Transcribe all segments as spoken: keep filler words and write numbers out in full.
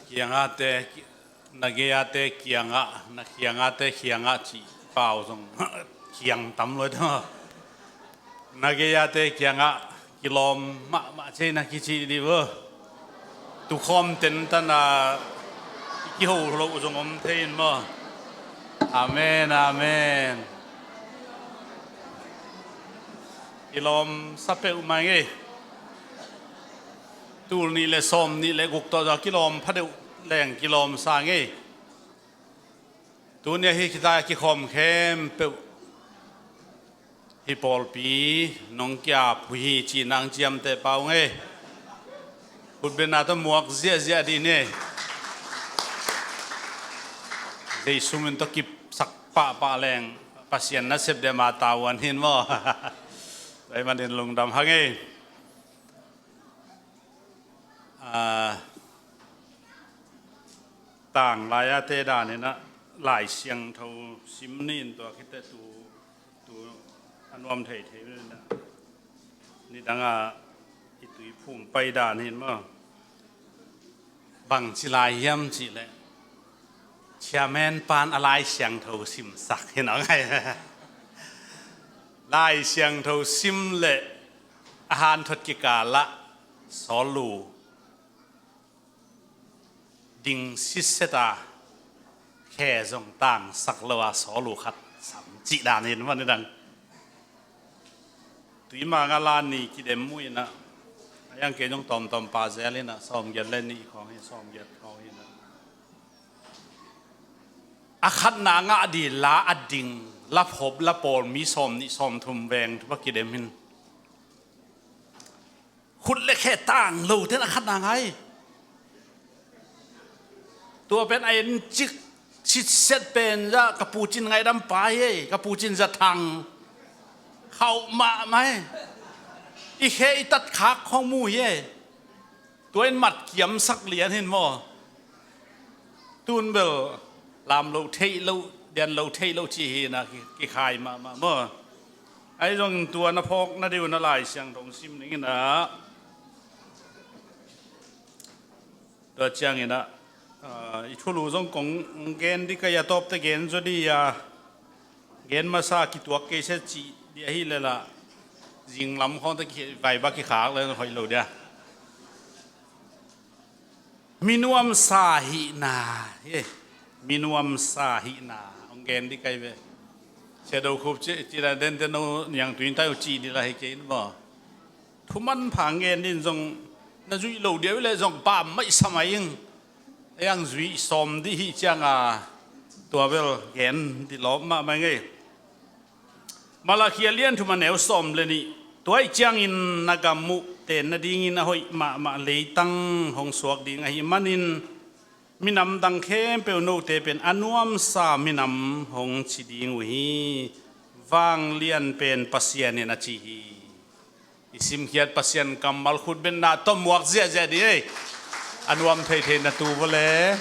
Kiangahte, na gei-ate kiangah, na kiangahte kiangah cih pau zong kiang tam lua hi ta. Na gei-ate kiangah kilawm mahmah ci ei na kici dih vo. Tukhawm tentan a kiho loh zong om thei in maw. Amen, amen. Kilawm sa peuhmah ing ei. Tul nih le sawm nih le guk tawh zong kilawm pha deuh leng kilawm sa ing ei. Tuni a hi khita kikhawm khempeuh hih pawlpi nong ki-ap uh hi cih nang ciamteh pah ung ei. Khutbetna tawh muak ziahziah dih ni ei. Jesu min tawh kipsak pahpah leng Pasian nasep deuh mah tavuan hi in maw. Tua ahih manin lungdam hang ei. Ah, tanglai-ate dan in ah Lai Siangtho sim ni in tua khit teh tu, tu a nuam theithei ni in ah nidang a i tuiphum pai dan hi in maw. Bangci lai hiam cih leh Chairman pan a Lai Siangtho simsak hi in ah ngai. Lai Siangtho sim le a hanthot kikal ah sawllu ding sitset a, khe zong tangsak lo a sawllu khat sam cih dan hi in maw nidang. Tuimang ah la nih kidem uh in ah, a iang kei zong tawmtawm pah zel in ah, sawmgiat le nih khawng hi, sawmgiat khawng hi in ah. A khatna ngah ding la a ding, la phop, la pawl mi sawm nih sawm thum veng thu va kidem hi in. Khut le khe tang lo ten a khatna ngah hi. Tua pen a en cik sitset pen zah ka pu Cin ngaihdam pa hi ei, ka pu Cin Za Thang. Khauh mahmah hi. I khe i tat khak khawng mu hi ei. Tua in mat kiamsak lian hi in maw. Tun bel lam lo theih lo, dian lo theih lo cih hi in ah ki, kikhai mahmah maw. Ahi zongin tua na phawk nading un ah Lai Siangtho sim ning in ah. Tua ciangin ah, ah, i thulu zong kong gen dih ka hi a, tawpte gen zaw dih a, gen masa kituak kei se cih dih ahih leh lah zinglam khawngte kivaiva kikhak le hoih lo dih a. Minuamsa hihna hi. Minuamsa hihna hong gen dih ka hi ve. Sia Do Khup cih, cih dan dente no niangtui in tai uh cih dih lah hi kei in maw. Thu manpha gen dih in zong na zuih lo deuh leh zong pam maihsa mai ing. A iang zuih sawm dih hih ciang a tua bel gen dih lawp mahmah ing ei. Malakhi a lian thum a neu sawm le nih. Tua ahih ciangin na gam uh ten nadingin a hoih mahmah leitang hong suak ding ahih manin minam dang khempeuh note pen a nuamsa minam hong ci ding uh hi. Vanglian pen Pasian in a ci hi. I simkhiat Pasian kammal khutbetna tawh muak ziahziah dih ei. A nuam theithei na tu vawle.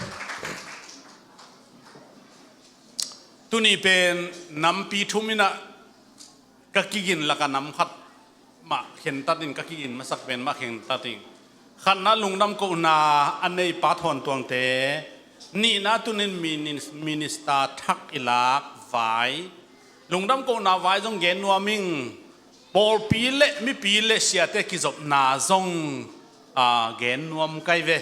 Tuni pen nampi thum in ah ka kigin lak a nam khat mah khentat in, ka kigin masak pen mah khentat in. Khatna lungdam kohna a neipa Thawn Tuangte, nihna tuni in minis-, minister thak i lak vai, lungdam kohna vai zong gen nuam ing. Pawlpi le mipi le siate kizopna zong, ah, gen nuam ka hi ve.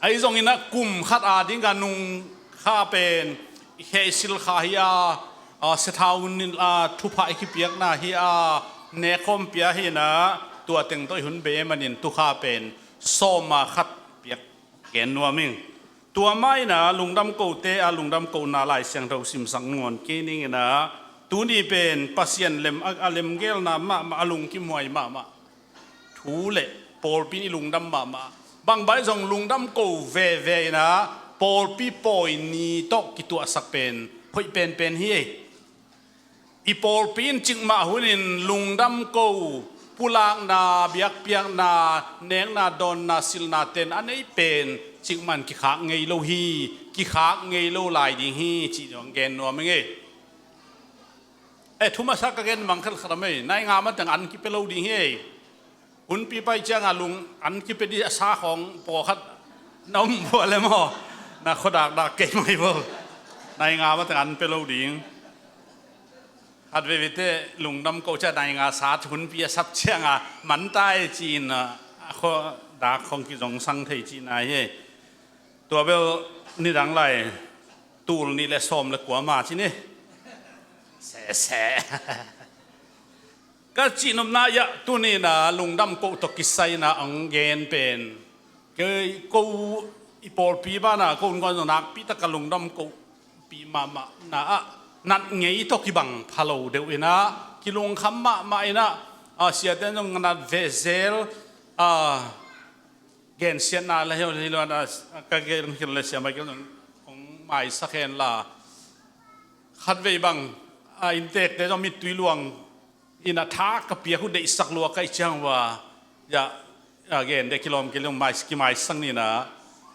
Ahi zongin ah kum khat a ding a nung kha pen i khe i sil kha hi a, a, Sia Thau Nilh a thupha i kipiakna hi a, nekkhawm pia hi in ah, tua teng tawh i hun bei ahih manin tu kha pen sawm a khat piak gen nuam ing. Tua mah in ah lungdam kote a lungdam kohna Lai Siangtho simsak nangawn kei ning in ah, tuni pen Pasian lem a, a lemgelna mahmah, a lungkimhuai mahmah thu le pawlpi in i lungdam mahmah. Bangbang zong lungdam ko veve in ah pawlpi pawi ni tawh kituahsak pen hoih penpen hi ei. I pawlpi in cikmah hunin lungdam ko, pulakna, biakpiakna, nekna, dawnna, silna ten a nei pen cikmah in kikhak ngei lo hi, kikhak ngei lo lai ding hi cih zong gen nuam ing ei. Eh, thu masa ka gen mang khelh khat a mei, nai nga mateng an kipia lo ding hi ei. Hunpi pai ciang a lung an kipia dih a sa khawng pawlkhat Na om vua le maw? Na khuadakdak kei mai vo. Nai nga mateng an pia lo ding. Khat veivei te lungdam ko cia nai nga sat hunpi a sap cianga mantai ci-in a khuadak khong kizongsang thei ci nai hi. Tua bel nidang lai tul nih le sawm le kua ma ci ni. Sese. Ka cihnopna iah tunina lungdam ko tawh kisai-ina ang gen pen kei ko i pawlpi bana ko unkuan zong nakpi taka lungdam ko pi mahmah na ah nat ngei tawh kibang pha lo deuh ina kilungkham mahmah ina a siate zong nat ve zel a gensiatna le heuh hi luan a ka gen khil le siamai kei zong hong maisak hen la khat vei bang a inntekte zong mittui luang ina tha ka piak uh deihsak lua ka i ciang ua ya gen de kilawm kilawm mai kimaisak nina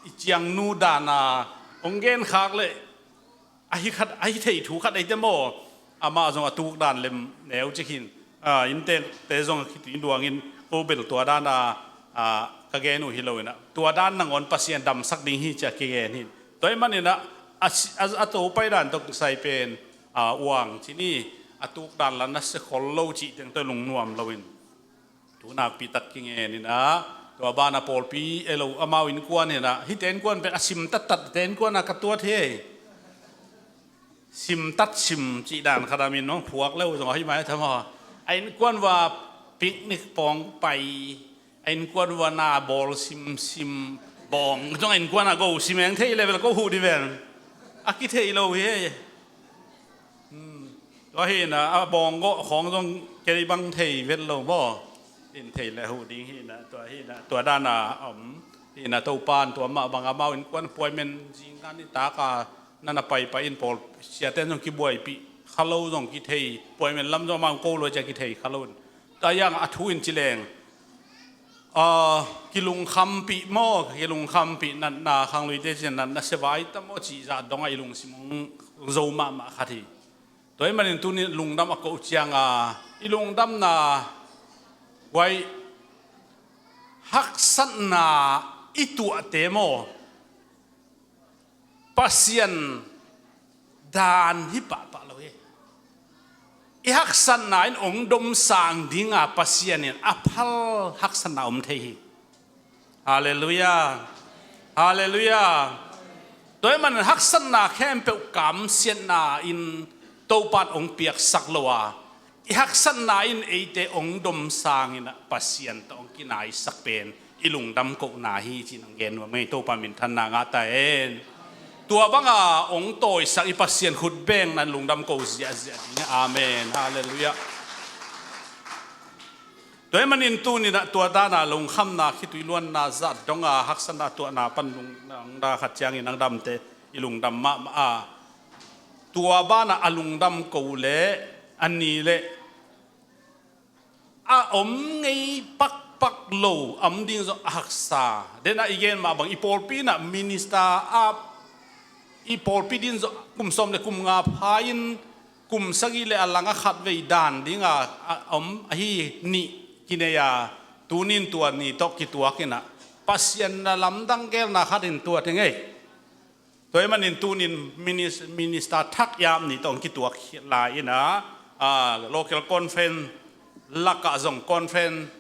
i ciang nu dana hong gen khak le ahi khat ahi thei thu khat eite maw amah zong a tuk dan lem neu cik hin inntekte zong a khitui luangin ko bel tua dana ka gen uh hi lo ina tua dan nangawn Pasian damsak ding hi cia kigen hin tua i manina a topai dan tawh kisai pen uang cini a tuk dan la na se khol lo cih teng tawh lungnuam loin tu nakpi tak kingen ina tua bana pawlpi elo amau innkuan ina hite innkuan pen a sim tattat te innkuan a ka tuat hi simtat sim cih dan khata min nong phuak leu zong ahi mai tha maw a innkuan va picnic pawng pai a innkuan va na bawl simsim bawng zong a innkuan a go simeng thei level ko huh di ven a kithei lo hi tua hina a bawng gawh khawng zong kei bang thei vet lo maw in thei le huh ding hina tua hina tua dana om hina topan tua mah bang amau innkuan puaimen zingkan i taka nana paipai in pawl siaten zong kibuaipih kha lo zong kithei puaimen lam zong amau ko lo cia kithei kha lo in tua yang a thu in ci leng kilungkhampih maw kilungkhampih natna khangluite cin natna sevai ta maw cih zah dong a i lungsim hong zo mahmah khat hi. Tua i manin tuni lungdam a koh cianga i lungdamna guai haksatna i tuahte maw Pasian dan hi pahpah lo hi. I haksatna in ong domsang dinga Pasian in a phal haksatna om thei hi. Halleluia. Halleluia. Tua i manin haksatna khempeuh kamsiatna in Topan ong piaksak lo a i haksatna in eite ong domsang ina Pasian tawh ong kinaisak pen i lungdam kohna hi ci nang gen nuam ngei Topa minthanna ngah ta hen. Tua banga ong tawisak i Pasian khut beng nan lungdam ko ziahziah ding amen halleluiah. Tua i manin tuninah tua dana lungkhamna khitui luanna zat donga haksatna tuahna pan lungdam khat ciangin ang damte i lungdam mahmah a tua banah a lungdam ko le a ni le a om ngei pakpak lo a om ding zong a haksa. Denah i gen mah bang i pawlpi inah minister a i pawlpi din zong kum sawm le kum nga pha in kum sagih le a lang a khat vei dan dinga a om ahi nih kinei a tunin tua ni tawh kituak inah Pasian na lamdang gelna khat in tua thei ngei. Tua i manin tunin minister thak iam nih tawh kituak lai ina local conference lakah zong conference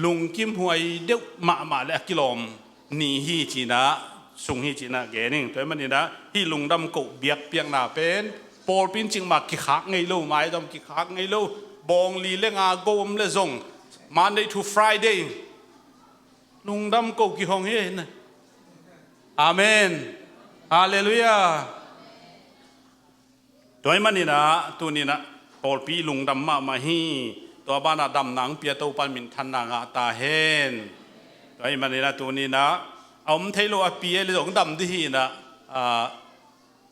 lungkim huai deuh mahmah le a kilawm ni hi cina sung hi cina gening tua i manina hi lungdam koh biakpiakna pen pawlpin cikmah kikhak ngei lo maidam kikhak ngei lo bawngli le nga gom le zong Monday to Friday lungdam ko kihong hi. Amen. Halleluiah. Tua i maninah tuninah pawlpi lungdam mahmah hi. Tua banah damna ang pia Topan minthanna ngah ta hen. Tua i maninah tuninah a om thei lo a pia le zong dam dih hinah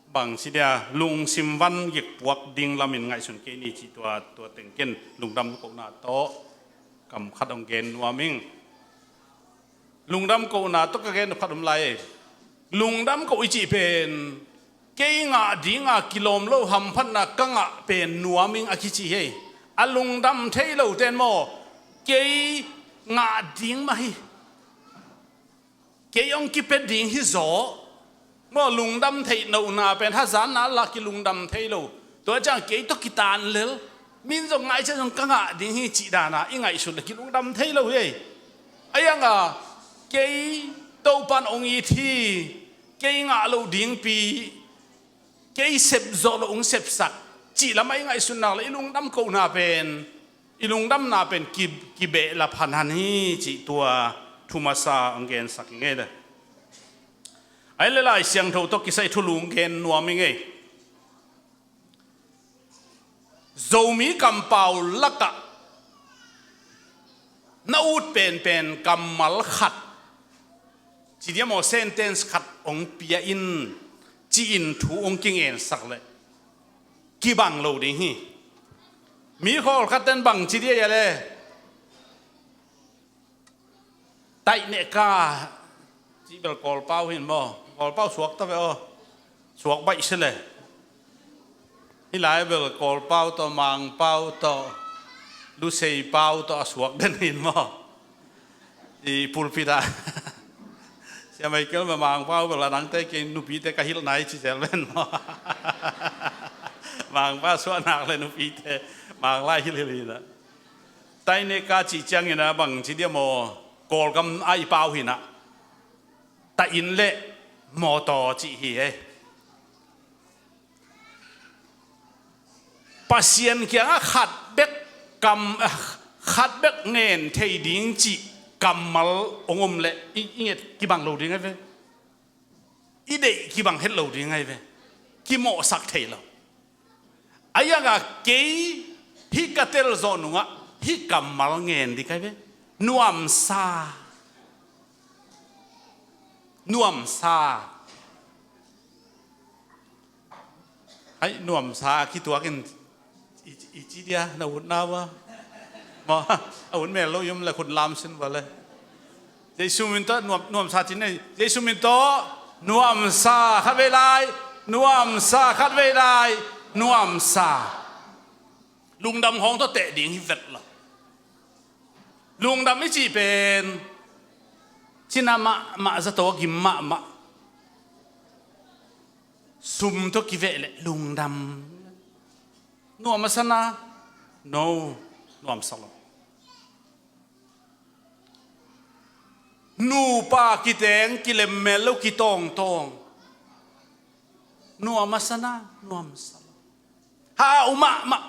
bang sidia lungsim van gikpuak ding lamin ngaihsun kei ni cih tua tua tengken lungdam kohna tawh kam khat hong gen nuam ing. Lungdam kohna tawh ka gen khat om lai. Lungdam koh i cih pen kei ngah dinga kilawm lo hamphatna ka ngah pen nuam ing a kici hei. A lungdam thei lo ten maw kei ngah ding mah hi. Kei hong kipia ding hi zaw. Maw, lungdam theih lohna pen hazatna lah kilungdam thei lo. Tua ciang kei tawh kitan lel, min zong ngai ciang zong ka ngah ding hi cih dana i ngaihsut le kilungdam thei lo hi. A ianga kei Topan hong it hi, kei ngah loh dingpi, kei sep zawh loh hong sepsak cih lamah i ngaihsut nak le i lungdam kohna pen, i lungdamna pen ki, kibehlap hanhan hi cih tua thu masa hong gensak i ngei le. Ai le Lai Siangtho tawh kisai thulu hong gen nuam i ngei. Zomi kampau lakah na ut penpen kammal khat, ci dia maw, sentence khat hong pia in, ci-in thu hong kingensak le kibang lo ding hi. Mi khawlkhat ten bang ci dia ia le, taineka cih bel Kawlpau hin maw? Kawlpau suak ta ve aw. Suak baih si le. Hih lai bel Kawlpau tawh, Mangpau tawh, Luseipau tawh a suak den hin maw? I pulpit ah Sia Michael, Mangpau bel a dangte kei nupite ka hilh nai ci zel ven maw? Mangpa suahnak le nupite Manglai hilhhilh hi na. Taineka cih ciangin a bang ci dia maw, Kawlgam a i pau hi na. Tahin le mawtaw cih hi e. Pasian kiangah khat bek kam, khat bek ngen thei ding cih kammal hong om le i, i nget kibang lo ding a ve. I deih kibang het lo ding ahi ve. Kimawhsak thei lo. A ianga kei hih ka tel zawh nungah hih kammal ngen ding ahi ve. Nuamsa. Nuamsa. Hai, nuamsa a kituakin i, i ci dia na utna ua. Maw, a ut mel lo i om le khut lam sin ua le. Jesu min tawh nuam, nuamsa ci nei. Jesu min tawh nuamsa khat vei lai. Nuamsa khat vei lai. Nuamsa. Lungdam khawng tawh teh ding hi vet lo. Lungdam i cih pen cina mahmah, zato a gim mahmah. Sum tawh kiveh le lungdam. Nuam a sa na? No, nuamsa lo. Nupa kiteng kilemmel lo, kitawngtawng. Nuam a sa na? Nuamsa lo. Hau mahmah.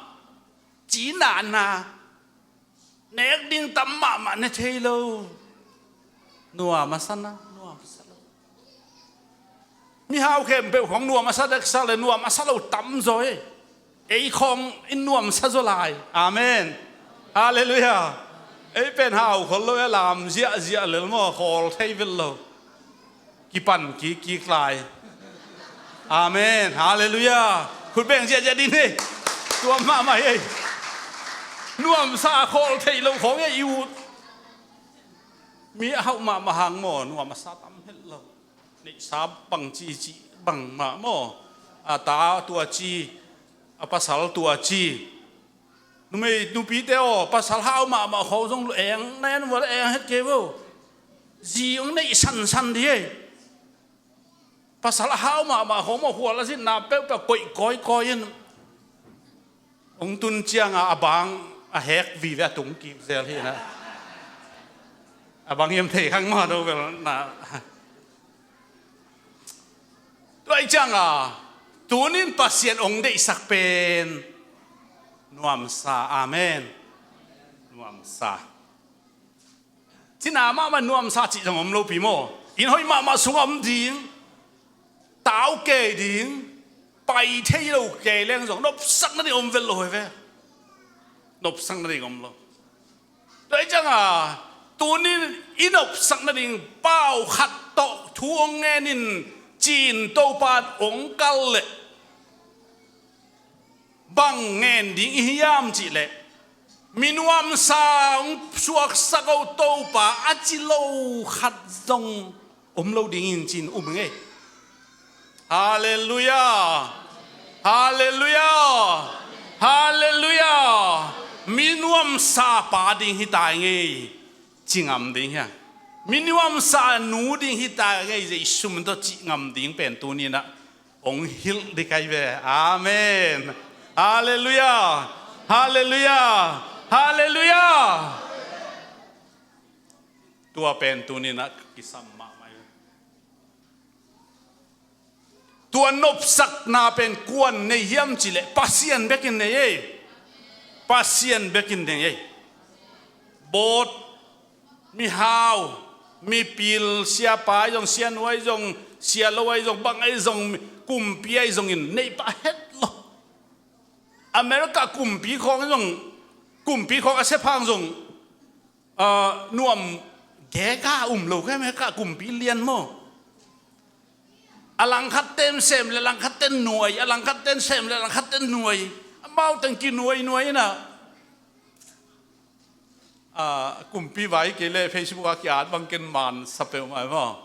Cina na. Nek ding tam mahmah ne thei lo. Nuam a sa na? Nuamsa lo. Mihau khempeuh khawng nuam a sa deksak le nuam a sa lo tam zaw e. Ei khawng in nuamsa zaw lai. Amen. Halleluiah. Ei pen hau khol lo e, lam ziahziah lel maw, khawl thei vel lo. Kipan kikkik lai. Amen. Halleluiah. Khut beng ziahziah din hei. Tuam mahmah hei. Nuamsa khawl theih loh khawng hei i ut. Mi a hauh mahmah hang maw, nuamsa tam het lo. Neihsa bang ci ci bang mah maw. A ta tua ci, a pasal tua ci. Numei nupite aw, pasal hau mahmah khawng zong eng na en ua le eng het kei vo. Zi hong neih sansan di hei. Pasal a hau mahmah khawng maw, khual a zitna peuhpeuh koih kawikawi in. Hong tun cianga a bang a hek vive a tung kik zel hi na. A bang hiam thei khang maw, do bel na. Tua i cianga tunin Pasian hong deihsak pen nuamsa. Amen. Nuamsa. Cina mahmah nuamsa cih zong om lopi maw. Inn hoih mahmah sungah om ding, tau kei ding, pai thei lo kei leng zong nopsak nading om vel lo hi ve. Nopsak nading om lo. Tua i cianga tunin i nopsak nading pau khat tawh thu hong ngenin cin Topa hong kal leh bang ngen ding i hiam cihleh, mi nuamsa hong suaksak o Topa a ci lo khat zong om lo dingin cin um ngei. Halleluiah. Halleluiah. Halleluiah. Mi nuamsa pa ding hi tai ngei. Ci ngam ding hiang. Mi nuamsa nu ding hi ta ngei, Jesu min tawh cih ngam ding pen tuni-in ah hong hilh ding ahi ve. Amen. Halleluiah. Halleluiah. Halleluiah. Tua pen tuni-in ah ka kisam mahmah hi. Tua nopsakna pen kuan nei hiam cih leh Pasian bekin nei ei. Pasian bekin nei ei. Bawt, mihau, mipil, siapa ahi zong, sianu ahi zong, sialo ahi zong, bang ahi zong, kumpi ahi zongin nei pah het lo. America kumpi khawng ahi zong, kumpi khawng a sephang zong, ah, nuam gega um lo kei, America kumpi lian maw. A langkhat ten sem le langkhat ten nuai, a langkhat ten sem le langkhat ten nuai. Amau teng kinuai nuai in ah. Ah, kumpi vai kei le Facebook ah ki-at bang ken man sa peuhmah maw.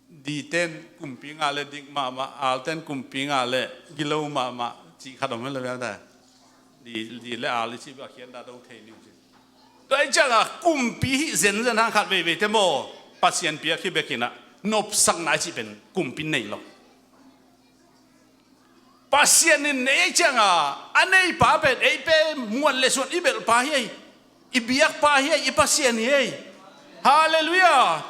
Di ten kumpi ngah le dik mahmah, al ten kumpi ngah le gilo mahmah, cih khat om hi lo vial ta. Di, di le al i cih bek a khian dah do thei ni uh cin. Tua ahih ciangah kumpi hih zenzen hang khat veivei te maw, Pasian piak hi bekin ah nopsakna i cih pen kumpi nei lo. Pasian in nei ahih ciangah a neipa pen ei pen muan le suan i belhpa hi ei. I biakpa hi ei, i Pasian hi ei. Halleluiah.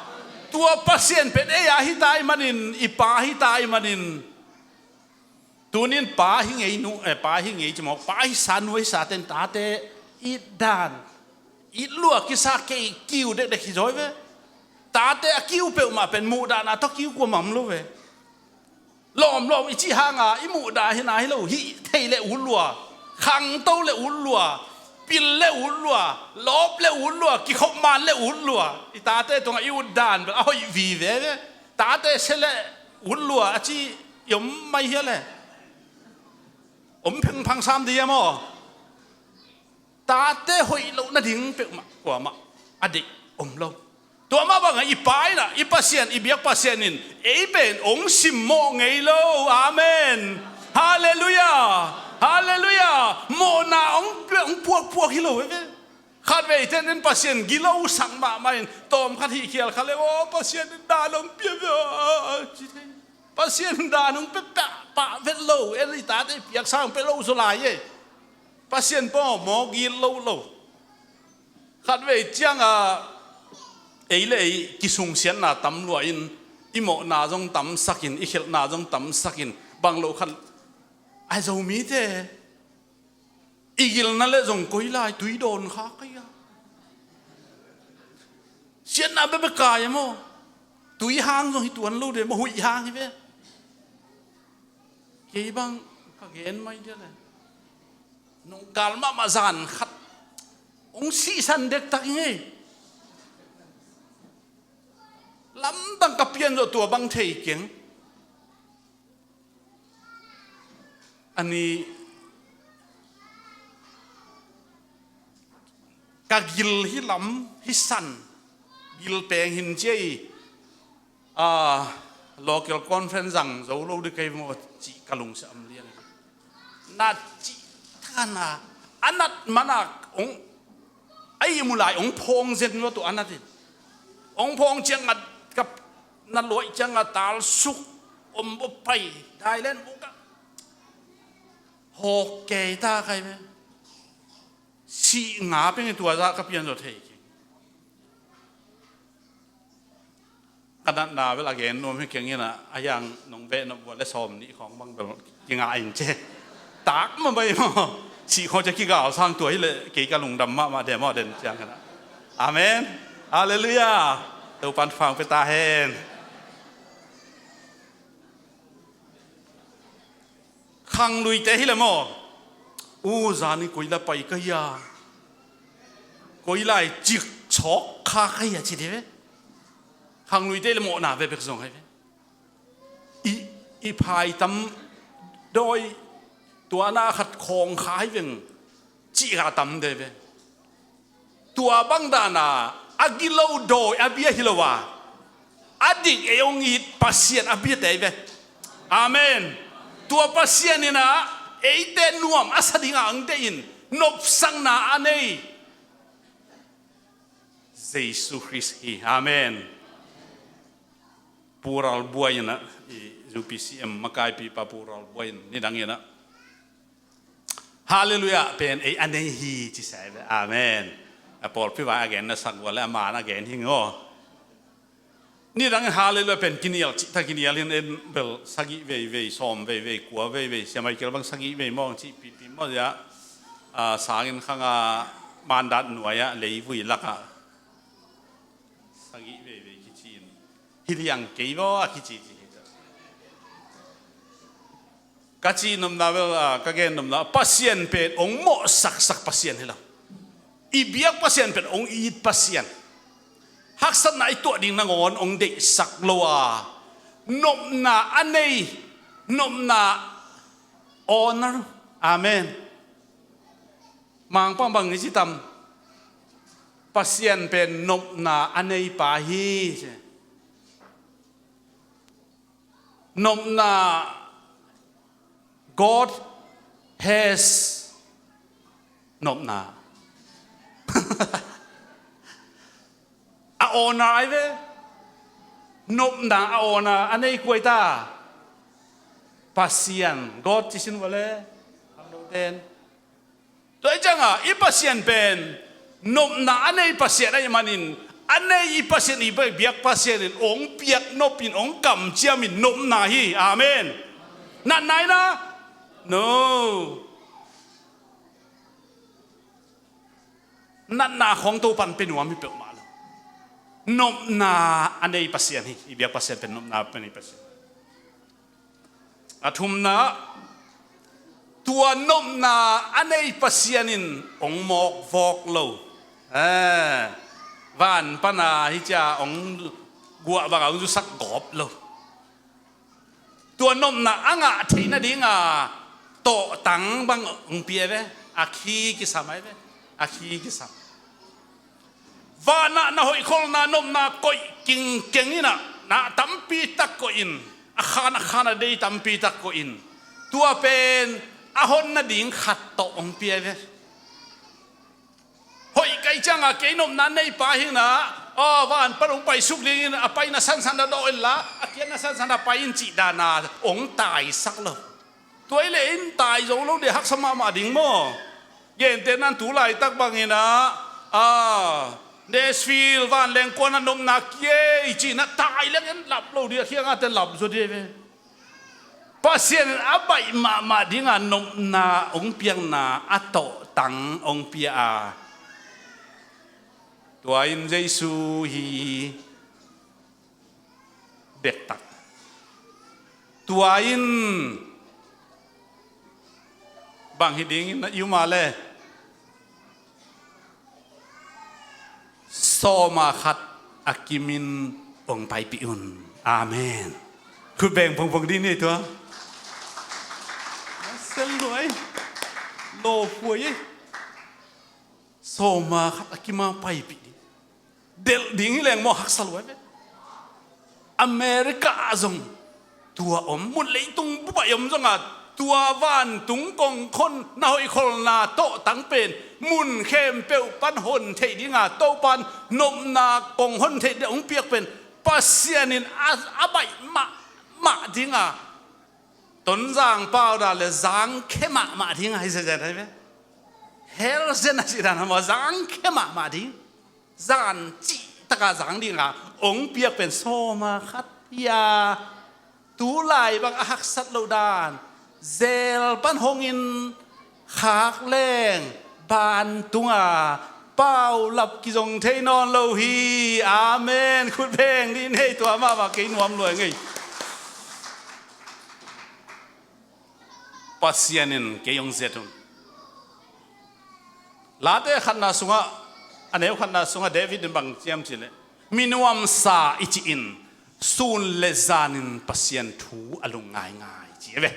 Tua Pasian pen ei a hi ta ahih manin, i pa hi ta ahih manin. Tunin pa hi ngei nu, eh, pa hi ngei ci maw, pa hisa nu hisa ten tate it dan, it lua kisa kei kiu dekdek hi zaw ve. Tate a kiu peuhmah pen muhdahna tawh kiu kuamah om lo ve. Lawmlawm i cih hanga i muhdah hi na hi lo, hih thei le ut lua, khangto le ut lua, pil le ut lua, lawp le ut lua, kikhop man le ut lua. I tate tungah i ut dan bel a hoih vive ve. Tate se le ut lua a ci i om mai hia le? Om phengphang sam dih hia maw? Tate hoih loh nading peuhmah kuamah a deih om lo. Tua mah bangah i pa in ah, i Pasian, i biak Pasian in ei pen hong simmawh ngei lo. Amen. Halleluiah. Halleluiah. Mawhna hong, hong puakpuak hi lo ve. Khat vei ten en Pasian gilo sak mahmah in tawm khat hih khial khat le, aw, Pasian in dan hong pia ve aw, ci thei. Pasian in dan hong pia pah, pah vet lo, en i tate piaksa hong pia lo zaw lai e. Pasian pawh mawk gil lo lo. Khat vei ciangah ei le ei kisungsiatna tam lua in, i mawhna zong tamsak in, i khelhna zong tamsak in, bang lo khat ai Zomite i gilna le zong koi lai tui dawn kha kei a. Siatna bekbek kai a maw? Tui hang zong hi tuan lo de maw, huih hang hi ve. Kei bang ka gen mai dia le. Nungkal mahmah zan khat hong sihsan dektak i ngei. Lamdang ka pian zawh tua bang thei keng. A ni ka gil hi lam hi san, gil peng hin cia i, ah, local conference zang zo lo ding kei maw cih ka lungsim lian. Na cih thana a nat mana hong a ihmu lai hong phawng zen lua tu a nat in. Hong phawng ciangah ka na luaih ciangah talsuk om bawh pai dailen bawh ka hawk kei ta kai ve. Sih nga peng i tua zah ka pian zaw thei keng. Ka natna bel a gen nuam hi keng in ah, a hiang nong beh nop bua le sawm nih khawng bang bel kingah in ce. Tak mah bai maw. Sih khawng ce kigal sang tua hi leh kei ka lungdam mahmah de maw den ciang in ah. Amen. Halleluiah. Topan fang pia ta hen. Khangluite hi le maw? U zani koi la pai ka hia? Koi lai cik chawk kha ka hia ci de ve. Khangluite hi le mawhna bekbek zong hai ve. I, i phai tam dawi tuana khat khawng kha hai veng cih kha tam de ve. Tua bang dana a gilo dawi a bia hi lo a, a dik ei hong it Pasian a biate hi ve. Amen. Tua Pasian in ah eite nuam a sa dingah ang te in nopsakna a nei. Jesu Khrist hi. Amen. Pu Ral Buai in ah, i U P C M makaipipa Pu Ral Buai in nidang in ah, Halleluiah pen ei a nei hi ci sa hi ve. Amen. A pawlpi vai a gen na sak ua le a man a gen hi ngaw. Nidang in Halleluiah pen kinial cih ta kinial in en bel sagih veivei, sawm veivei, kua veivei, Sia Michael bang sagih vei mawng cih pipi maw zia. A, sangin khang a mandat nuai ah leivui lak ah sagih veivei kici in hi liang kei vaw a kici ci hi. Ka cih nopna bel, a, ka gen nopna, Pasian pen hong mawhsaksak Pasian hi lo. I biak Pasian pen hong it Pasian. Haksatna i tuah ding nangawn hong deihsak lo a, nopna a nei, nopna honor. Amen. Mangpang bang i ci tam? Pasian pen nopna a nei pa hi ci. Nopna, God has nopna. A honor ai ve. Nopna a honor a nei kua hi ta? Pasian, God ci sin vua le. Tua hi ciangah i Pasian pen nopna a nei Pasian ahih manin, a nei i Pasian, i biak Pasian in hong piak nop in, hong kamciam in nopna hi. Amen. Natna hi na? No. Natna khawng Topan pia nuam hi peuhmah lo. Nopna a nei Pasian hi. I biak Pasian pen nopna a nei Pasian. A thumna, tua nopna a nei Pasian in hong mawkvawk lo. Eh, van pana hi cia hong guah bangah hong zusak gawp lo. Tua nopna a ngah theih nadinga tawhtang bang hong pia ve. A khi kisam ai ve. A khi kisam. Vanah na hoihkholhna nopna koih kingkeng inah, na tampi tak koih in, a khan a khan a dei tampi tak koih in, tua pen a hon nading khat tawh hong pia ve. Hoih kai cianga kei nopna nei pa hinah, aw, van pan hong paisuk dingin a paina sansan a dawh inla, a kiatna sansan a pai in cih dana hong taisak lo. Tua i leh in tai zo lo dih, haksa mahmah ding maw? Gentehna in tu laitak banginah, a, Nashville vanleng kuanah nopna kiei cinah tai leng en lap lo dih, a khiangah ten lap zaw dih ve. Pasian in a baih mahmah dinga nopna hong piakna a tawhtang hong pia a, tua in Jesu hi. Dektak. Tua in bang hi dingin na i um a le, sawma khat a kimin hong paipih un. Amen. Khut beng pongpong dih ni tua. Sel luai. Lo puai. Sawma khat a kima paipih dih. Delh ding hi leng maw, haksa luai ve. America ah zong tua om, mun leitung bup ah i om zongah tua vantung kongkhon na hoihkholhna tawhtang pen mun khempeuh pan hon theih dinga Topan nopna kong hon theih ding hong piak pen Pasian in a, a baih mahmah dinga Tonzang pau dan le zangkhia mahmah ding ahi zenzen ahi ve. Hell zen a cih dan a maw, zangkhia mahmah ding. Zan cih taka zang dinga hong piak pen sawma khat hi a, tu lai bang a haksat loh dan, zel pan hongin khak leng ban tunga paulap kizong thei nawn lo hi. Amen. Khut beng dih nei, tua mahmah kei nuam luai ngei. Pasian in kei hong zet un. Late khatna sungah, a neu khatna sungah David in bang ciam cih leh, minuamsa i cih in sun le zanin Pasian thu a lung ngaingai ci a ve.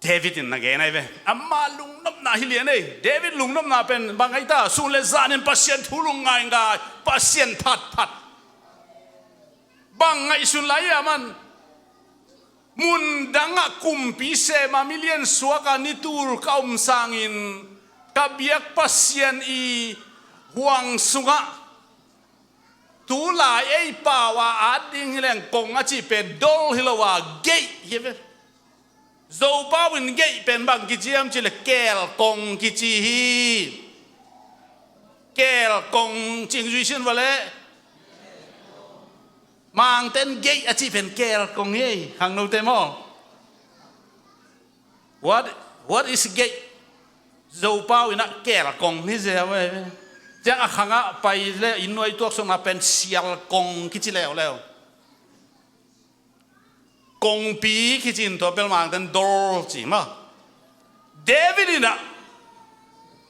David in na gen ahi ve. Ama lungnopna hi lian ei. David lungnopna pen bang ahi ta, sun le zanin Pasian thu lung ngaingai, Pasian phatphat. Bang ngaihsun lai a man. Mun dangah kumpi sema milian suaka nitul ka om sangin ka biak Pasian i huang sungah Tulai ei pau a at ding hi leng kong a cih pen dol hi lo a, gate hi ve. Zopau in gate pen bang kici hiam cih leh keelkong kici hi. Keelkong cih zui sin va leh. Mangten gate a cih pen keelkong hi, khangnote maw? What, what is gate? Zopau in ah keelkong hi zel ve. Ciang a khangah pai leh inn nuai tuaksukna pen sialkong kici leuleu. Kongpi kici in tua bel Mangten dol ci maw. David in ah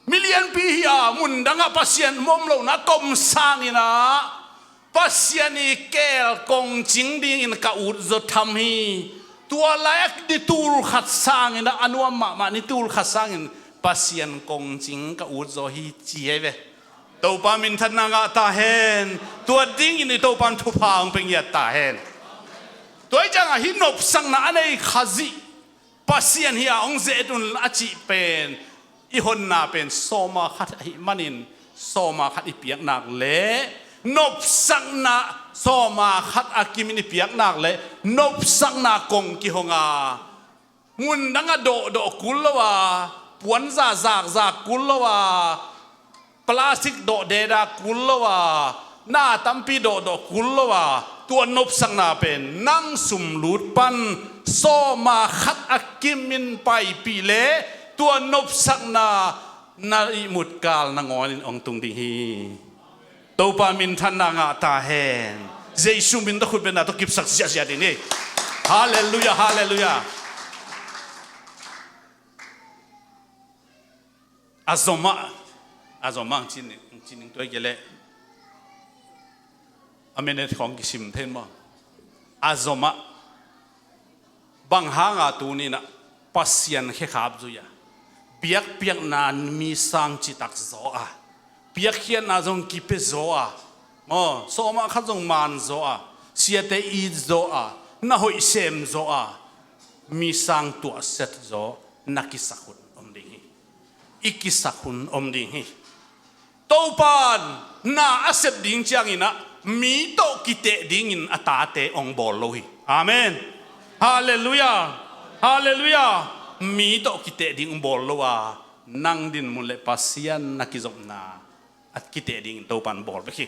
milianpi hi a, mundang ah Pasian mawm lohna tom sangin ah Pasian i keelkong cing dingin ka utzaw tham hi. Tua lai-ah ni tul khat sangin ah, a nuam mahmah ni tul khat sangin Pasian kong cing ka utzaw hi ci hi ve. Topa minthanna ngah ta hen. Tua dingin i Topa in thupha hong pia ngiat ta hen. Tua hi ciangah hih nopsakna a nei Khazih Pasian hi a hong ze-et un a cih pen i honna pen sawma khat ahih manin sawma khat i piak nak leh nopsakna, sawma khat a kimin i piak nak leh nopsakna kong kihong a, mundang a dawhdawh kul lo a, puanza zakzak kul lo a, plastic dawh deda kul lo a, na tampi dawhdawh kul lo a, tua nopsakna pen nang sumlut pan sawma khat a kimin paipih leh tua nopsakna na ihmut kal nangawn in hong tung ding hi. Topa minthanna ngah ta hen. Jesu min tawh khutbetna tawh kipsak ziahziah ding hi. Halleluiah, halleluiah. A zomah, a zomah ang cin, ang cin ning tuai kei leh a minute khawng kisim thei maw? A zomah bang hanga tuni-in ah Pasian khekhap zui a, biakpiakna mi sang citak zaw a, piakkhiatna zong kipia zaw a, maw, sawma khat zong man zaw a, siate it zaw a, na hoih sem zaw a, mi sang tuahsiat zaw na kisak hun om ding hi. I kisak hun om ding hi. Topa in na a sep ding ciangin ah mi tawh kiteh dingin a tate hong bawl lo hi. Amen. Halleluiah. Halleluiah. Mi tawh kiteh ding hong bawl lo a, nang dinmun leh Pasian na kizopna a kiteh dingin Topa in bawl bek hi.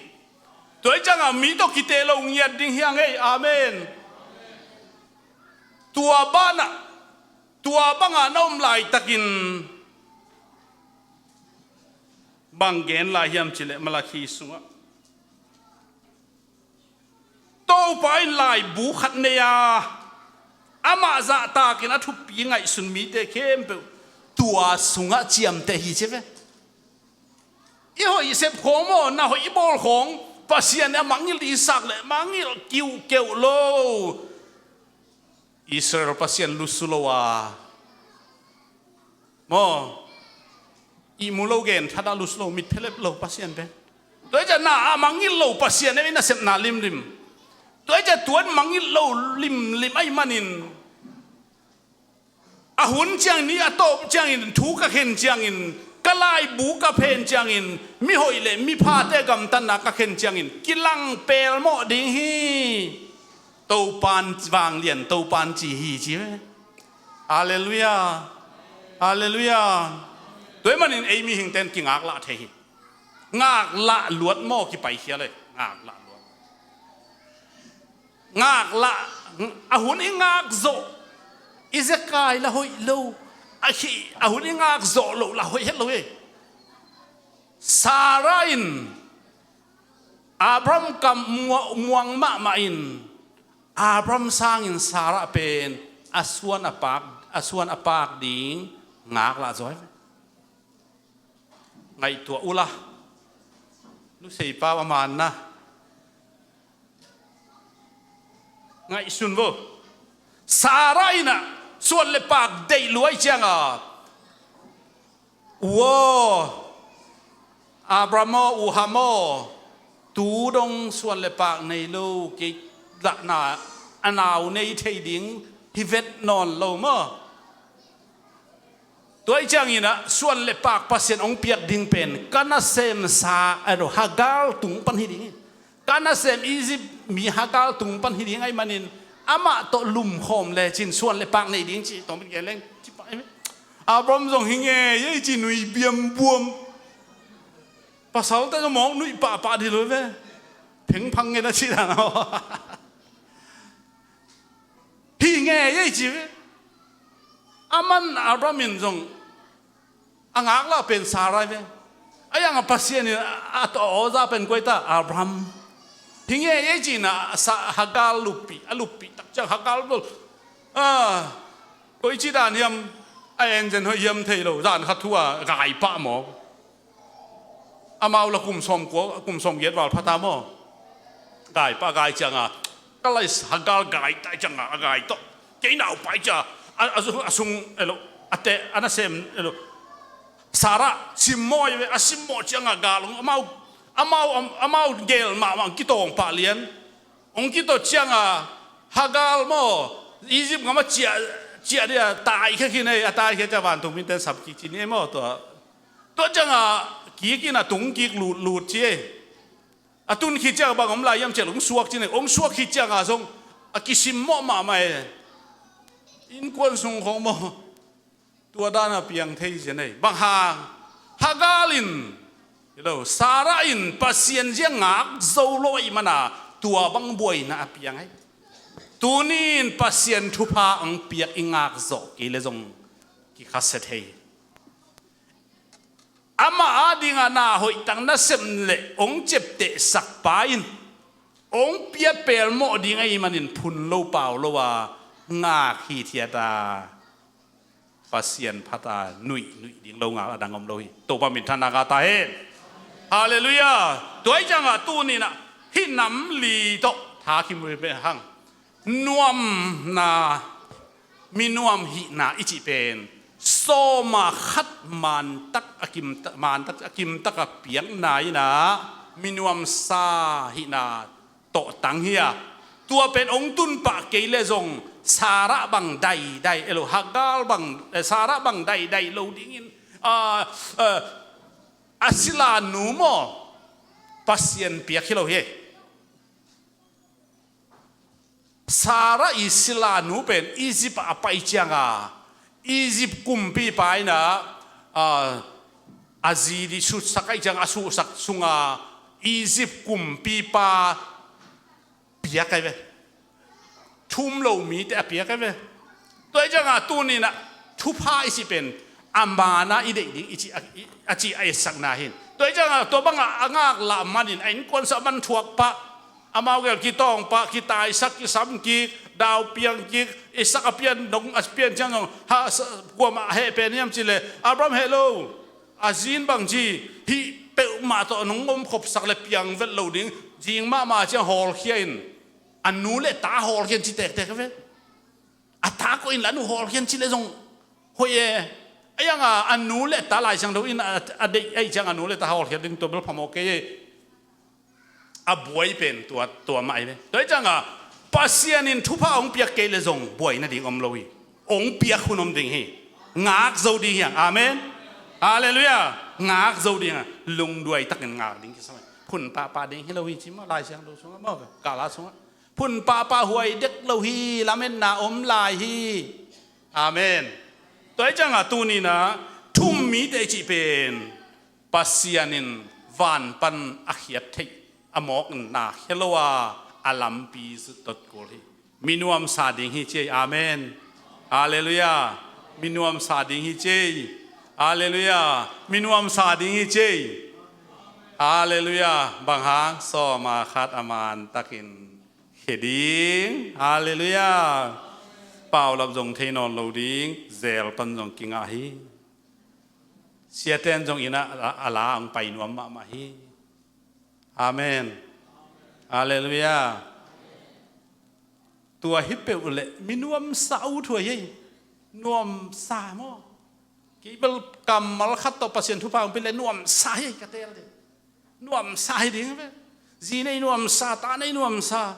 Tua hi ciangah mi tawh kiteh lo ngiat ding hi hang ei. Amen. Tua banah, tua bangah na om laitakin bang gen lai hiam cih leh Malakhi sungah Topa in laibu khat nei a, amah zahtakin a thupi ngaihsun mite khempeuh tua sungah ciamteh hi ci ve. I hoih i sep khawng maw, na hoih i bawl khawng, Pasian in a mangngilh ding i sak leh mangngilh kiuhkeuh lo. Israel Pasian lusu lo a, maw, ihmu lo, gen thadah lusu lo, mit phelep lo Pasian pen. Tua hi ciah na a mangngilh lo Pasian in a sepna limlim. Tua hi ciah tuan mangngilh lo limlim ahih manin, a hun ciangin, a tawp ciangin, thu ka khen ciangin, ka laibu ka phen ciangin, mihoih le miphate gamtatna ka khen ciangin kilang pelmawh ding hi. Topa'n vanglian, Topa'n ci hi ci ve. Halleluiah. Halleluiah. Tua ahih manin ei mihingte'n kingaklah thei hi. Ngaklah luat maw, kipaikhial ei. Ngaklah luat. Ngaklah, a hun i ngak zawh, i zekai la hoih lo. A khi, a hun i ngak zawh loh la hoih het lo ei. Sarah in Abraham kam mua-, muang mahmah in, Abraham sangin Sarah pen a suan a pak, a suan a pak ding ngaklah zaw hi. Ngaihtuah ula, nusei pau a manna. Ngaihsun vo. Sarah in ah suan le pak deih luai ciang a, "U aw, Abraham aw, u Ham aw, tu dong suan le pak nei lo, kei lahna a nau nei thei ding hi vet nawn lo maw?" Tua ahih ciangin ah suan le pak Pasian hong piak ding pen ka nasemsa, aw, Hagar tung pan hi ding hi. Ka nasem Egypt mi Hagar tung pan hi ding ahih manin amah tawh lumkhawm lecin suan le pak nei ding ci, tawm gen leng ci pah hi. Abraham zong hi ngei ei ci, nui biambuam. Pasalte zong mawk nuih pahpah dih lo ve. Phengphang ngen a ci dan aw. Hi ngei ei ci ve. Aman Abraham in zong a ngaklah pen Sarai ve. A yang a Pasian in a, a tawh a awza pen koi ta, Abraham. Hi ngei ei ci-in a sa, Hagar luppih, a luppih tak ciang Hagar bel, a, koi ci dan hiam, a enzen hoih hiam thei lo, zan khat thu a gai pah maw. Amau la kum sawm kua, kum sawm giat val pha ta maw. Gai pah, gai ciang a, ka lai Hagar gai tai ciang a, a gai tawh. Kei nau pai cia, a, a, a sung, elo, a te, a nasem, elo. Sarah, simmawh ve, a simmawh ciang a gal, amau, amau, amau gel mahmah, kitawng pah lian. Hong kitawh ciang a, Hagar maw, Egypt ngam a ciah, ciah dia, taikhia khin ei, a taikhia ciang vantung mite in sap kik ci ni ei maw, tua. Tua ciang a, kik in a tung kik lut, lut ci ei. A tun khit ciang bang om lai hiam cih leh hong suak ci ni, hong suak khit ciang a zong a kisimmawh mahmah e. Innkuan sung khawng maw, tua dan a piang thei zen ei. Bang hang, Hagar in, hi lo, Sarah in Pasian zia ngak zo lo ahih man a tua bang buaina a piang ei. Tuni in Pasian thupha hong piak i ngak zawh kei leh zong kikhasia thei. Amah ading a na hoih tak nasem leh hong ciaptehsak pa in hong pia pelmawh ding ahih manin phun lo pau lo a ngak hithiat a, Pasian phat a nuih, nuih ding lo ngak a dang om lo hi. Topa minthanna ngah ta hen. Halleluiah. Tua ahih ciang a tuni in a hih nam li tawh tha kim rih pen hang. Nuamna, minuam hihna i cih pen sawm a khat mantak a kimta-, mantak a kimtak a piakna in a, minuamsa hihna tawh tang hi a. Tua pen hong tun pah kei leh zong Sarah bang daidai, elo, Hagar bang, eh, Sarah bang daidai lo dingin, ah, eh, a sila nu maw, Pasian piak hi lo hi. Sarah i sila nu pen Egypt ah a pai ciang a, Egypt kumpipa in a, a, a zi ding suhsak ahih ciang a suhsak sung a Egypt kumpipa piak ai ve. Thum lo mite a piak ai ve. Tua ahih ciang a tuni in a thupha i cih pen a man a i deih ding i cih a, i, a cih a etsakna hi. Tua ahih ciang a tua bang a a ngaklah manin a innkuan sung a man thuak pah, amau gel kitawng pah, kitaisak, kisam kik, dau piang kik, Isaac a pian dong, a pian ciang dong, ha, sa, kuamah heh pen hiam cih leh, Abraham heh lo. A zi in bang ci, hih peuhmah tawh nong omkhopsak leh piang vet lo ding, zing mahmah ciang hawlkhia in, a nu le ta hawlkhia in ci tektek ve. A ta koih in la nu hawlkhia in ci leh zong hoih e. A yang a, a nu le ta Lai Siangtho in a, a deih ahih ciang a nu le ta hawlkhia ding tua bel phamawh kei e. A buai pen tua, tua mah ahi ve. Tua ahih ciang a, Pasian in thupha hong piak kei leh zong buai nading om lo hi. Hong piak hun om ding hi. Ngak zo ding hi hang. Amen. Halleluiah. Ngak zo ding a. Lungduai takin ngak ding kisam. Phun pahpah ding hi lo hi ci maw, Lai Siangtho sungah maw, kala sungah. Phun pahpah huai dek lo hi, lametna om lai hi. Amen. Tua ahih ciang a tuni in a, thum mite i cih pen Pasian in van pan a khiat theih a mawkna khia lo a, a lampi zut dot kul hi. Minuamsa ding hi ci ei. Amen. Halleluiah. Minuamsa ding hi ci ei. Halleluiah. Minuamsa ding hi ci ei. Halleluiah. Bang hang, sawm a khat a man takin khia ding. Halleluiah. Paulap zong thei nawn lo ding, zel pan zong kingah hi. Siate in zong inn ah a, a la hong pai nuam mahmah hi. Amen. Halleluiah. Tua hi peuh leh mi nuamsa uh thuai hi. Nuamsa maw? Kei bel kammal khat tawh Pasian thupha hong pia leh nuamsa hi ka teel ding. Nuamsa hi ding ve. Zi nei nuamsa, ta nei nuamsa.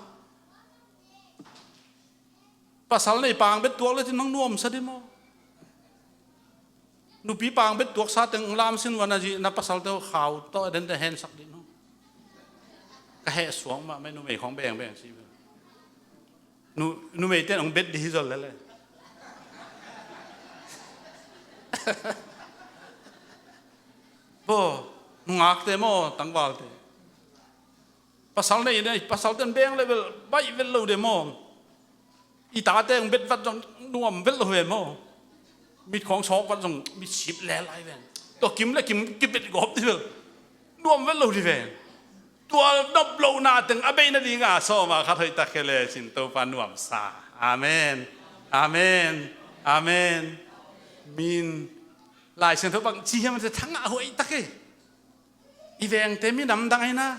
Pasal nei pang bet tuak le cin nang nuamsa ding maw? Nupi pang bet tuaksa teng lam sin wan a zi na pasalte khau tawh a den te hensak ding maw? Ka heh suak mahmah, numei khawng bengbeng ci. Nu, numeite in hong bet dih hi zol lele. Bo, nungakte maw, tangvalte. Pasal nei, nei, pasalte in beng le bel baih vet lo de maw. I tate hong bet vat zong nuam vet lo ve maw. Mit khawng sawk vat zong mit sip le lai ven. Tua kim le kim kibet gawp dih bel nuam vet lo dih ven. Tua nop lohna teng a bei nadinga sawm a khat hoih tak hi le cin Topa nuamsa. Amen. Amen. Amen. Min Lai Siangtho bang ci hiam, te thangah hoih tak hi. I vengte minam dang ahi na.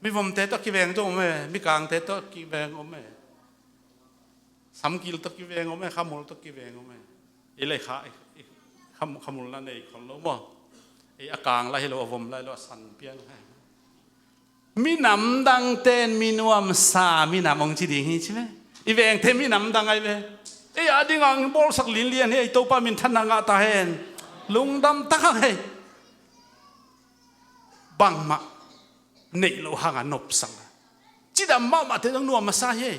Mivomte tawh kiveng zong om e, mikangte tawh kiveng om e. Samkil tawh kiveng om e, khamul tawh kiveng om e. I lei kha, i, i, kham-, khamul na nei khol lo maw. I a kang lai hi lo, a vom lai lo, a san piang lai. Minam dangte in mi nuamsa minam hong ci ding hi ci ve. I vengte minam dang ahi ve. Ei a ding ang bawlsak linlian hi, ei Topa minthanna ngah ta hen. Lungdam tak hang hei. Bangmah neih loh hanga nopsang a, cidam mahmahte zong nuam masa hi.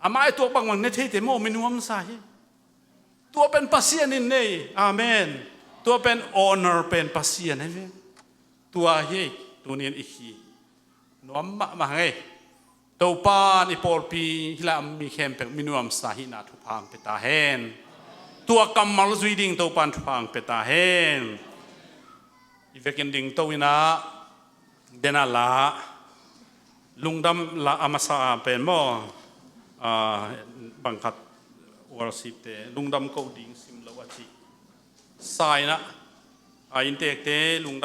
Amah i tuak bangbang ne theite maw, mi nuam masa hi. Tua pen Pasian in nei. Amen. Tua pen honor pen Pasian ahi ve. Tua hi. Tunin i khi nuam mahmah ngei. Topan i pawlpi hila mi khempeuh mi nuamsa hihna thupha hong pia ta hen. Tua kammal zui ding Topan thupha hong pia ta hen. I vekin ding to inah, dena la, lungdam la a masa pen maw, a, bangkhat worship te lungdam ko ding sim lo a ci. Sa inah, a inntekte lungdam